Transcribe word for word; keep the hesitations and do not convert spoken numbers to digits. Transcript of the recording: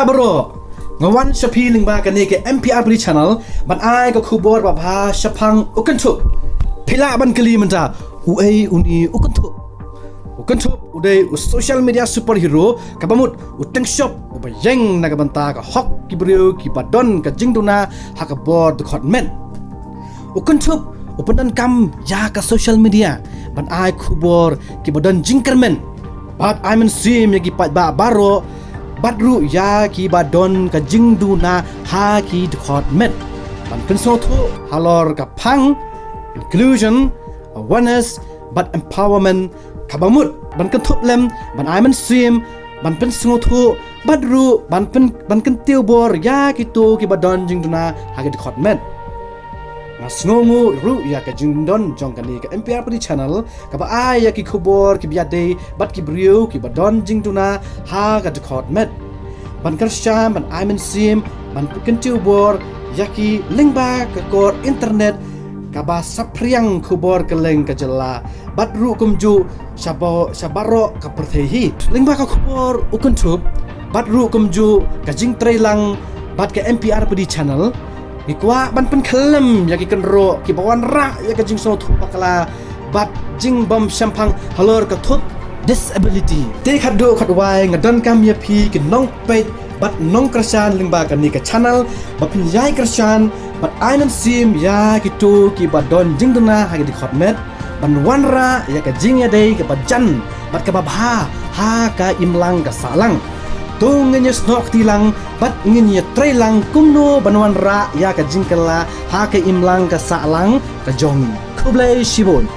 Baroh, nga wan sha phi lyngba kane ka M P R Padi channel ban ai ka khubor babha shaphang u Kynthup. Phi lah ban kylli mynta, uei uni u Kynthup? U Kynthup u dei u social media superhero kaba mut u tyngshop uba ïeng na ka bynta ka hok ki briew kiba don ka jingduna ha ka bor dkhot met. U Kynthup u pyndonkam ïa ka social media ban ai khubor kiba don jingkyrmen bad ai mynsiem ïa ki paidbah baroh bad ruh ïa kiba don ka jingduna ha ki dkhot met ban pynsngewthuh halor ka phang inclusion, awareness bad empowerment kaba mut ban kynthup lem ban ai mynsiem ban pynsngewthuh bad ruh ban pyn ban kyntiew bor ïa kito kiba don jingduna ha ki dkhot met. Nga sngewnguh ruh ïa ka jingdon jong kane ka M P R Padi channel kaba ai ïa ki khubor kiba ïadei bad ki briew kiba don jingduna ha ka dkhot met ban kyrshan ban ai mynsiem ban kyntiew bor ïa ki lyngba ka kor internet kaba saphriang khubor kylleng ka jylla bad ruh kumjuh sha ba sha baroh ka pyrthei hi. Lyngba ka khubor u Kynthup bad ruh kumjuh ka jingtrei lang bad ka M P R Padi channel, ngi kwah ban pynkhyllem ïa ki kynroh kiba wanrah ïa ka jingsngewthuh bakla bad jingbym shemphang halor ka thup disability. Te khatduh khatwai nga donkam ïa phi ki nongpeit bad nongkyrshan lyngba kane ka channel ba phin ïai kyrshan bad ai mynsiem ïa kito kiba don jingduna ha ki dkhot met ban wanrah ïa ka jingïadei kaba jan bad kaba bha ha ka imlang ka sahlang. To ngin ïasnoh kti lang bad ngin ïatrei lang kumno ban wanrah ïa ka jingkylla ha ka imlang ka sahlang ka jong ngi. Khublei shibun.